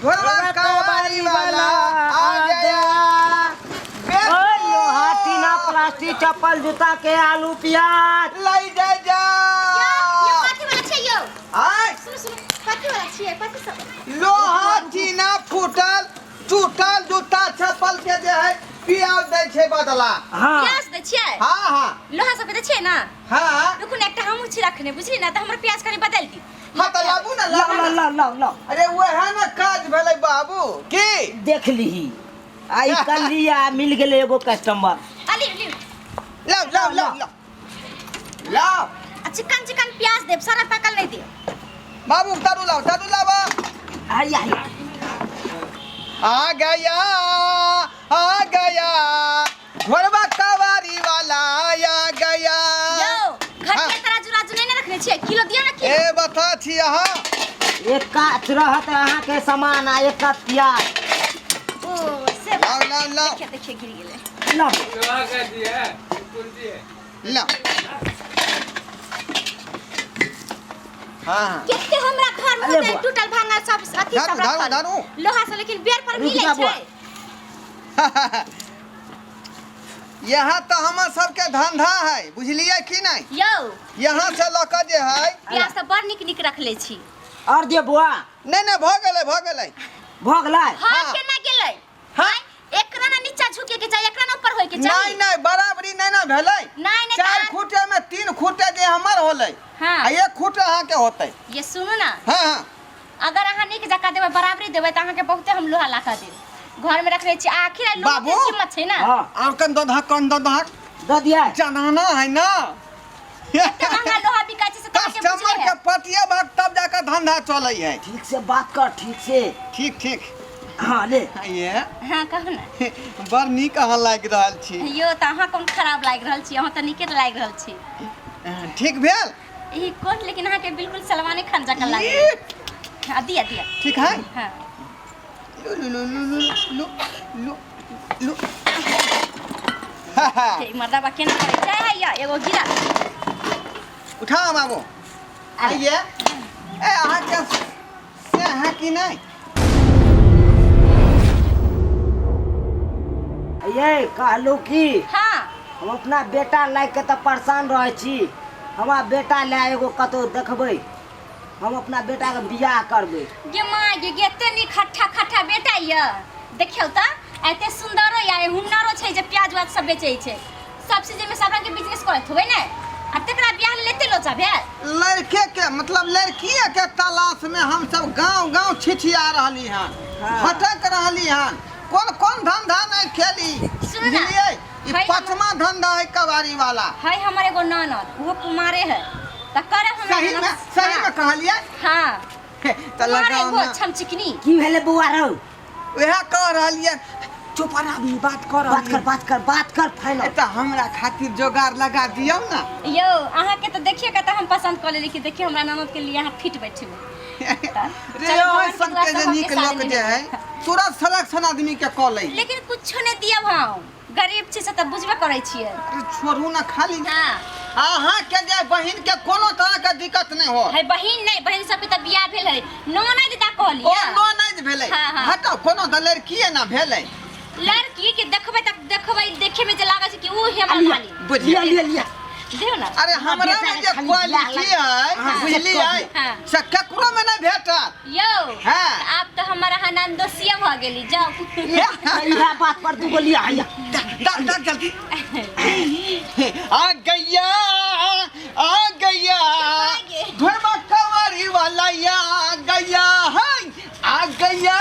ढोरबा कबाड़ी वाला आ गया। ओ लोहा टीना प्लास्टिक चप्पल जूता के आलू प्याज लै जा जा। यो कथी वाला छियै यौ? आय। सुनू सुनू, कथी वाला छियै, कथी सब? लोहा टीना फूटल टूटल जूता चप्पल के जे है पियाज दै छै बदला। हाँ। प्याज दै छियै? हाँ हाँ। लोहा सब के दै छियै ना? हाँ। रुकू ने, एकटा हमहूँ छी रखने, बुझली ना, तऽ हमर प्याज कनि बदलि दी। हाँ तऽ लाबू ना, लाओ लाबू लाओ ना। लाओ लाओ लाओ। अरे वएह ने काज भेलै बाबू की। देख लीही आई कल लिया मिल गेलै एगो कस्टमर। आ लिउ लिउ। लाओ लाओ लाओ लाओ लाओ। आ चिकन चिकन प्याज देब, सारा पाकल नहीं देब। बाबू तारू लाओ, तारू लाओ। आई आई। आ गया आ गया घोड़वा कवारी वाला आ गया। यौ घर हाँ। के तराजू राजू नहीं ने रखने छियै, किलो दियौ ने किलो। ए बता छी अहाँ। एक कात रहत अहाँके सामान आ एक कात प्याज। ओ से लाओ लाओ लाओ। देखिए देखिए गिर गेलै। लाओ। लाओ। हाँ हाँ। केते हमरा घर में अरे होतै बुआ। टूटल भांगल सब अथी धारू, सब धारू, रखल। धारू। लोहा से लेकिन बेर पर रुक मिलै जा बुआ। छै। यहाँ तो हमर सबके धंधा है, बुझलिए कि नहीं? यौ। यहाँ से लऽ कऽ जे है। प्याज तऽ बड़ नीक नीक रखले छी। और दियौ बुआ। नहीं नहीं, भऽ गेलै भऽ गेलै। भऽ गेलै? हाँ, हाँ। केना गेलै? हाँ। एकरा ना नीचा झुके के चाही, एकरा ना ऊपर होय के चाही। नहीं नहीं, बराबरी नहीं ना भेलै। नहीं, नहीं, 4 तऽ- खूटे में 3 खूटे जे हमर होलै। हाँ। आ 1 खूटे अहाँ के होतै। ये सुनू ना। हाँ, हाँ। अगर अहाँ नीक जकाँ देबै, बराबरी देबै, तऽ अहाँके बहुते हम लोहा ला कऽ देब। घर में रखने छी, आखिर लोहा के बाबू। कीमत छै ना। हाँ। और कन दऽ दहक, कन दऽ दहक। दऽ दियै। जनाना है ना। एते महंगा लोहा बिकाइ छै से तऽ अहाँके कस्टमर बुझले के है। पटिया भाग तब जाकर धंधा चलै है। ठीक से बात कर, ठीक से। ठीक ठीक। हाँ ले। ये। हाँ कहू ना। बड़ नीक अहाँ लागि रहल छी। यो तऽ अहाँ कोन खराब लागि रहल छी, अहाँ तऽ नीके लागि रहल छी। ठीक भेल? ई कोन, लेकिन अहाँके बिल्कुल सलमाने खान जकाँ लागि ई। रहल। हाँ, दिया दिया। ठीक है? हाँ। लू लू लू लू लू लू लू लू। हे, मर्दाबा केना करै छै? हे, या, एगो गिरा। उठाओ बाबू। आइए। ए अहाँ के से है कि नहीं? ये कहलू की? हाँ। हम अपना बेटा लाइ के तऽ परेशान रहै छी। हमरा बेटा लए एगो कतौ देखबै, हम अपना बेटा के बियाह करबै। गे माँ गे, गे एते नीक खट्ठा खट्ठा बेटा यऽ, देखियौ तऽ एते सुन्दरो यऽ, हुनरो छै जे प्याज उयाज सब बेचै छै, सब चीज में सब रंग के बिजनेस करैत होबै ने, आ तकरा बियाह लेल एते लोचा भेल? लड़के के मतलब लड़किए के तलाश में हम सब गांव गांव छिछिया रहली हन, हाँ। भटक रहली हन, कोन कोन धंधा नहीं खेली। सुनू ना। बुझलिए? ई है हम- पांचवा धंधा है कबाड़ी वाला। है हमर एगो ननद, उहो कुमारे है, त करे हमरा सही ननद- में, सही में कहलिए? हाँ। त कुमारे लगाओ उहो ना। छमचिकनी। की भेलै बौआ रौ? वएह कह रहलिए, चुप आराम बात कर बात कर, बात कर, बात कर फाइनल। त हमरा खातिर जोगाड़ लगा दियौ ना। यौ अहाँ के त देखिए के त हम पसंद क लेली कि देखिए हमरा ननद के लिए अहाँ फिट बैठबै। रे चल, ओहि भगवान के सब दुआ के जे से नीक हमके लोक शादी जे नहीं है तुरंत सिलेक्शन आदमी के कऽ लै। लेकिन कुछो नहीं दिया भाव, गरीब छी से त बुझबे करै छियै। अरे छोड़ू ना खाली। हाँ। अहाँ के जे बहिन के कोनो तरह के दिक्कत नहीं हो। है बहिन नहीं, बहिन सबके त बियाह भेल है, नो नहीं दिता कहलियै। ओ नो नहीं भेलै। हाँ, हाँ। हटाओ, कोनो त लड़कीए ना भेलै। लड़की के देखबै त देखबै, देखे में जे लागै छै कि ऊ हेमा लिया, मालिनी। बुझलियै? लिया, लिया, लिया। दियौ ना। अरे हमरा बेटा में के जे खाली क्वालिटी बियाह है, हाँ, बुझलियै? सेट हाँ। से केकरो में नहीं भेटत। यौ, हाँ। त आब त हमर अहाँ ननदोसिया भ गेली, जाउ। इएह बात पर दू गो लिया, हैया। दा, दा, जल्दी। आ गैया, आ गैया। धुरमा कवारी वाला या गैया, है। आ गैया,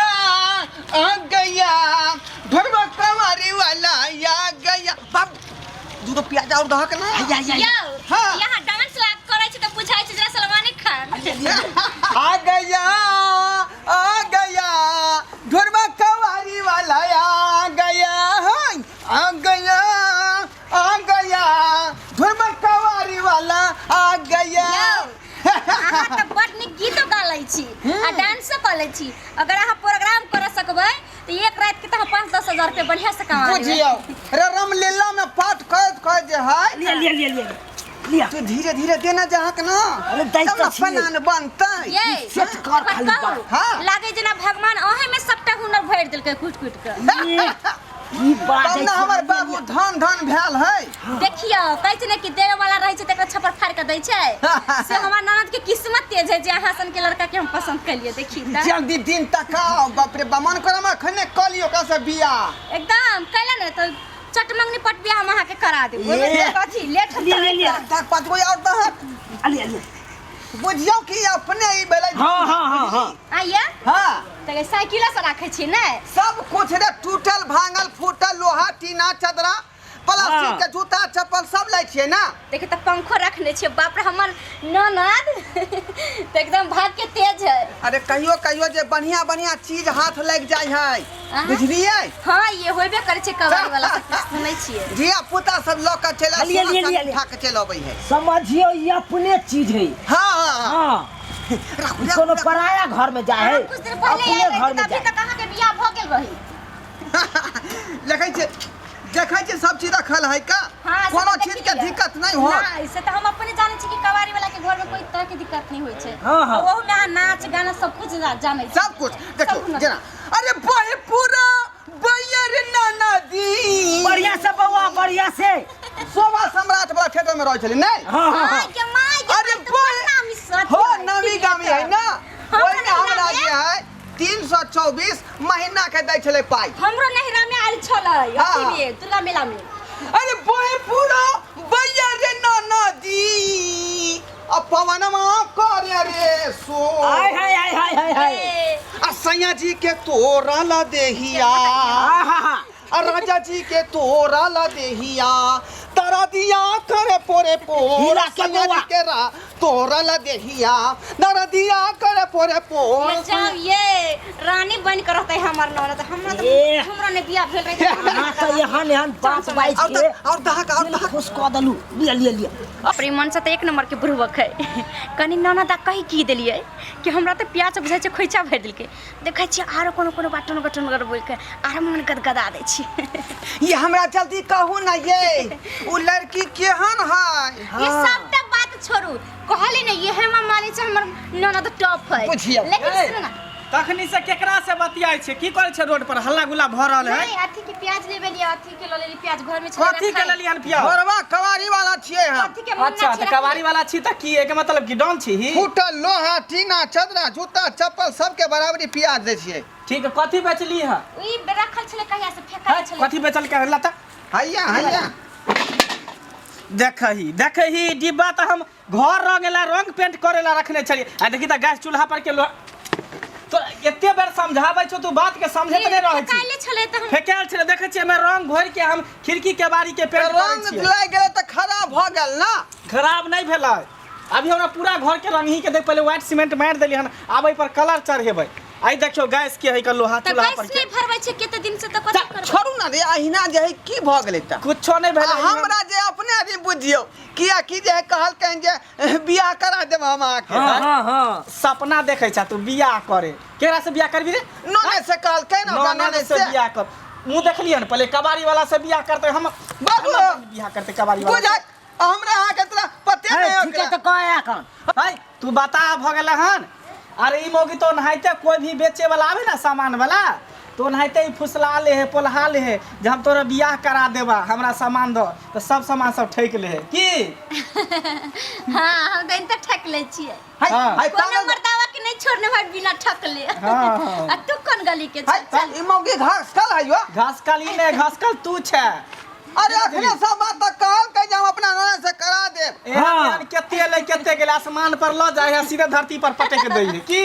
आ गैया। धुरमा कवारी वाला या गैया। बाप, दू तो प्याज और दहक ना। हैया, हैया, हैया। यौ, हाँ। यहाँ डांस लाग करै छै त बुझाइ छै जेना सलमाने खान। आ गया, आ गया, ढोरबा कवारी वाला आ गया, है। आ गया, आ गया, ढोरबा कवारी वाला आ गया। यौ, अहाँ त बड नीक गीतो गा लै छी आ डांसो कऽ लै छी। अगर अहाँ प्रोग्राम कर सकबै त एक रात के त हम 5-10 हजार रुपया बढ़िया से कमा लेबै। बुझियौ, रे रामलीला में पाठ करैत करैत जे है। लिया, लिया, लिया, लिया। लिया। तू धीरे धीरे देना जहाँ ना। अरे दै तब तऽ ना छियै। पनान बनतै। ये सेट कर ओकरा खाली कहू, बात। हाँ। लागे जेना भगवान अहे में सबटा हुनर भरि देलकै कुट कुट के। ये, की बाजै तब ना छी? हमर बाबू धन धन भेल है। देखियौ, कहै छै ने कि देवे वाला रहै छै तकरा छप्पर फाड़ के दै छै। से हमर ननद के किस्मत तेज है जे अहाँ सन के लड़का के हम पसंद केलिए। देखी तऽ जल्दी दिन तकाओ। बाप रे बा, मन कर अखने कऽ लियौ ओकरा से बियाह। एकदम कैला ने तऽ चट मंगनी पट बियाह हम अहाँ के करा देब। ओहिमे ये। कथी लेट लिअ, लिअ, लिअ। तक पाँच गो और दहक। अलिया, अलिया। बुझियौ कि अपने ई भेलै। हाँ हाँ हाँ हाँ। आइए। हाँ। तऽ साइकिलो से राखै छी ने? सब कुछ रे, टूटल भांगल फूटल लोहा टीना चदरा प्लास्टिक हाँ। के जूता चप्पल सब लै छियै ना। देखिए तऽ पंखो रखने छियै। बाप रे, हमर ननद तऽ एकदम भाग के तेज है। अरे कहियो कहियो जे बढ़िया बढ़िया चीज हाथ लग जाइ है। आहाँ। बुझलियै? हाँ, ये होबे करै छै कबाड़ी वाला सब किछु सुनै छियै। धिया पुता सब लऽ कऽ चलि लिअ, लिअ, लिअ, लिअ। उठा कऽ चलि अबै है। समझियौ, ई अपने चीज है। हाँ हाँ। हाँ। राखू, ई राखू, कोनो राखू। पराया घर में जाए है, हम कुछ दिन पहले अपने आयल रही घर में तऽ अभी जाए। तक अहाँके बियाह भऽ गेल रही। देखै छियै, देखै छियै सब चीज रखल है का। हाँ, से कोनो तऽ चीज के देखलियै। दिक्कत नहीं हो। ना, से तऽ हम अपने जानै छी कि कबाड़ी वाला के घर में कोई तरह के दिक्कत नहीं होइ छै। हाँ, हाँ। आ ओहू में अहाँ नाच गाना सब कुछ जानै छी। सब कुछ देखो। सब हुनर। जेना अरे बहे पूरा बैयर नाना दी। बढ़िया से बउआ, बढ़िया से। शोभा सम्राट वाला थिएटर में रहै छलै नहीं? हाँ हाँ हाँ। माय के माय के अरे माय, तऽ बहे बड़ नामी सच हो है, नामी गामी है ना। हमरा ओहिमे हमरा नैहरा जे है 324 महीना के दै छलै पाइ। हमरो नैहरा में आयल छलै हाँ। अथी में, दुर्गा मेला में। अरे बहे पूरा बैया रे नाना दी, आ पवनमा करे रे सो। हाय हाय हाय हाय हाय हाय। ए, आ सैया जी के तोरा ला देहिया। हाँ हाँ हाँ। आ राजा जी के तोरा ला देहिया, तारा दिया करे पोरे पोर। हीरा के सैया जी बउआ। के रा तोरा ला देहिया, तारा दिया करे पोरे पोर। ले जाओ, ये रानी बन के रहते हमर ननद। हमरा तऽ ए। हमरा ने बियाह भेल रहे। अहाँ तऽ एहन एहन बात बाजि और के और दहक और दिल दहक। खुश कऽ देलू। लिअ लिअ लिअ। अपने मन से तऽ एक नंबर के बुढ़बक है। कनी ननद आ कही की देलियै कि हमरा तऽ प्याज बुझाइ छै खोइचा भरि देलकै। देखै छियै आरो कोनो कोनो बात टनगर टनगर बोलि के आरो मन गदगदा दै छी। ये हमरा जल्दी कहू ना, ये उ लड़की केहन है? ये सबटा बात छोड़ू, कहली ने ये हम मानै छै हमर ननद टॉप है। बुझियौ। लेकिन ए, सुनू ना। तखनी से केकरा से बतियाइ छै? की करै छै रोड पर हल्ला गुल्ला भऽ रहल है? नहीं, अथी के प्याज लेबे लिए, अथी के लऽ लेली प्याज घर में छलै। कथी के लेली हन प्याज? घरवा कबाड़ी वाला छियै हम। कथी के मुन्ना अच्छा छै तऽ कबाड़ी वाला छी तऽ की एहिके मतलब की डॉन छी ही? फूटल लोहा टीना चदरा जूता चप्पल सबके बराबरी प्याज दै छियै। ठीक है, कथी बेचली हन? ई रखल छलै कहिया से फेकल हैं? छलै। कथी बेचल के लता? हैया हैया। देखही देखही डिब्बा तऽ हम घर रंगेला रंग पेंट करेला रखने छलियै आ देखी तऽ गैस चूल्हा पर के लोहा। तो एते बेर समझाबै छौ तू बात के समझैत नहि रहै छी। फेकायले छलै तऽ हम फेकायल छलै। देखै छियै एहिमे रंग घोरि के हम खिड़की केबाड़ी के पेंट करै रंग छियै। लागि गेलै तऽ खराब भऽ गेल ना। खराब नहि भेलै, अभी हमरा पूरा घर के रंग ही के देख। पहिले व्हाइट सीमेंट मारि देलियै हन, आब एहि पर कलर चढ़ेबै। आइ देखियौ गैस के है के लोहा तऽ चूल्हा गैस पर के नहि भरबै छै कते दिन से तऽ कथी करबै? छोड़ू ना रे, अहिना जे है की भऽ गेलै तऽ? कुछो नहि आ भेलै। हमरा जे अपने आदमी बुझियौ किया कि जे है कहलकनि जे बियाह करा देब हम अहाँके। हाँ हाँ हाँ। सपना देखै छ तू बियाह करे? केकरा से बियाह करबी रे? नोने से कहलकै ने ओकरा ननद नोने से से बियाह कर। मुँह देखलियै ने पहिले कबाड़ी वाला से बियाह करते हम। बाबू! हम बियाह करते कबाड़ी वाला। बुझा हमरा अहाँके तोरा पते है, नहि ठीक है ओकरा। तऽ कह एखन। है तू बता भऽ गेलै हन। अरे ई मौगी तो ओनाहिते कोई भी बेचे वाला आवे ना सामान वाला तो ओनाहिते ही फुसला ले है पोलहा ले है जे हम तोरा बियाह करा देबा हमरा सामान दो तऽ सब सामान सब ठकि ले है की। हाँ, हम तऽ एनते ठक लै छियै। है हाँ। है कोनो पागल मर्दावा के नहीं छोड़ने भाई बिना ठकले। हाँ, हाँ। आ तू कोन गली के है छै? चल। ई मौगी घास कल है यो। घास कल ई नहि, घास कल तू छै। अरे अखने सब बात तऽ कहलकै जे हम अपना ननद से करा देब। एहन हाँ। एहन कते लै कते गेलै आसमान पर लऽ जाइ है सीधे धरती पर पटक दै है की।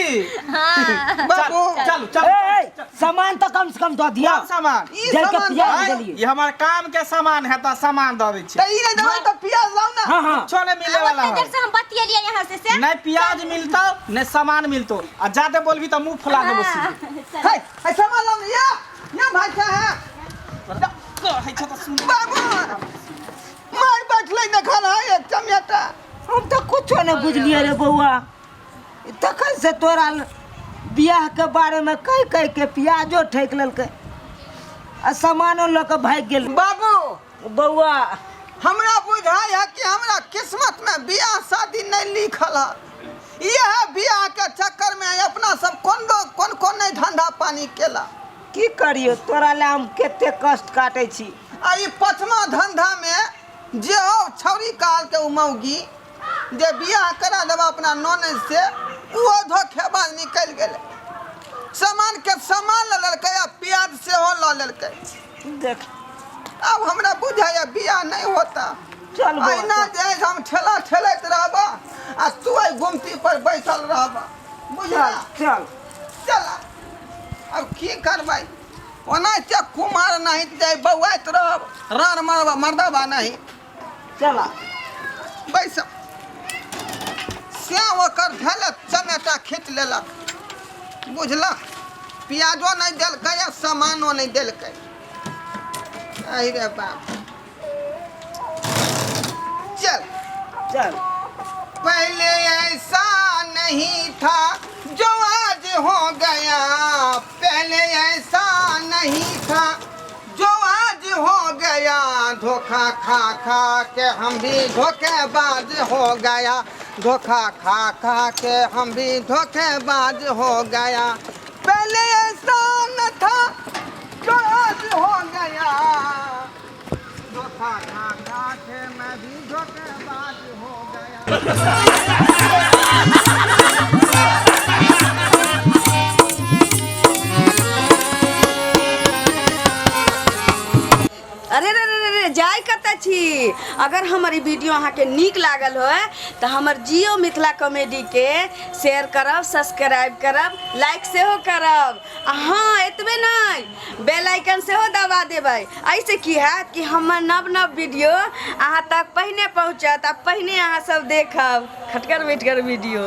हाँ। बाबू। चल चल। ए, ए, सामान तऽ कम से कम दऽ दिअ। कोन सामान? ई जल के सामान प्याज दऽ देलियै। ई हमर काम के सामान है तऽ सामान दऽ दै छी। तऽ ई नहि देबै तऽ प्याज लाउ ना। हाँ हाँ। कुछो नहि मिले आब वाला ओते है। देर से हम बतियलियै यहाँ से से। नहीं प्याज मिलतो नहीं सामान मिलतो, आ ज्यादा बोलबी तऽ मुंह फुला देबो हाँ, सीधे। चल। है है सामान लाउ ना। या या भाई साहब कहै छौ तऽ सुन। बाबू मार बैठलै देखल है एक चमेटा। हम तऽ कुछो नहि बुझलियै रे बौआ, तखन से तोरा बियाह के बारे में कहि कहि के प्याजो ठकि लेलकै आ सामानो लऽ कऽ भागि गेल। बाबू बौआ। हमरा बुझाइ है कि हमरा किस्मत में बियाह शादी नहीं लिखल है। इएह बियाह के चक्कर में अपना सब कोन कोन कोन नहीं धंधा पानी केला। की करियो, तोरा ले हम कते कष्ट काटे छी। आ ई पचमा धंधा में जे हो छौरी काल के उमौगी जे बियाह करा देबा अपना ननद से, ओहो धोखेबाज निकलि गेलै। सामान के सामान लऽ लेलकै आ प्याज सेहो लऽ लेलकै। देख अब हमरा बुझाइए बियाह नहीं होता। चल बौआ, अहिना चल। जे हम ठेला ठेलैत रहबा आ तू एहि गुमती पर बैसल रहबा, बुझला? चल चल। अब की करबै, ओनाहिते कुमार नहीं जाय बौआइत रहब, रान मरबा मर्दबा नहीं। चल बैस से ओकर धैल चमेटा खींच लेलक, बुझलक? प्याजो नहीं देलकै आ सामानो नहीं देलकै। अहि रे बाप, चल चल। पहले ऐसा नहीं था जो आज हो गया, पहले ऐसा नहीं था जो आज हो गया, धोखा खा खा के हम भी धोखेबाज हो गया, धोखा खा खा के हम भी धोखेबाज हो गया, पहले ऐसा न था जो आज हो गया, धोखा खा खा के मैं भी धोखेबाज हो गया। अरे रे रे रे रे, जाय कतऽ छी? अगर हमर ई वीडियो अहाँके नीक लागल होय तऽ हमर जियो मिथिला कॉमेडी के शेयर करब, सब्सक्राइब करब, लाइक सेहो करब, आ हाँ एतबे नहि, बेल आइकन सेहो दबा देबै। एहिसँ की हैत कि हमर नव नव वीडियो अहाँ तक पहिने पहुँचत आ पहिने अहाँ सब देखब खटगर मिठगर वीडियो।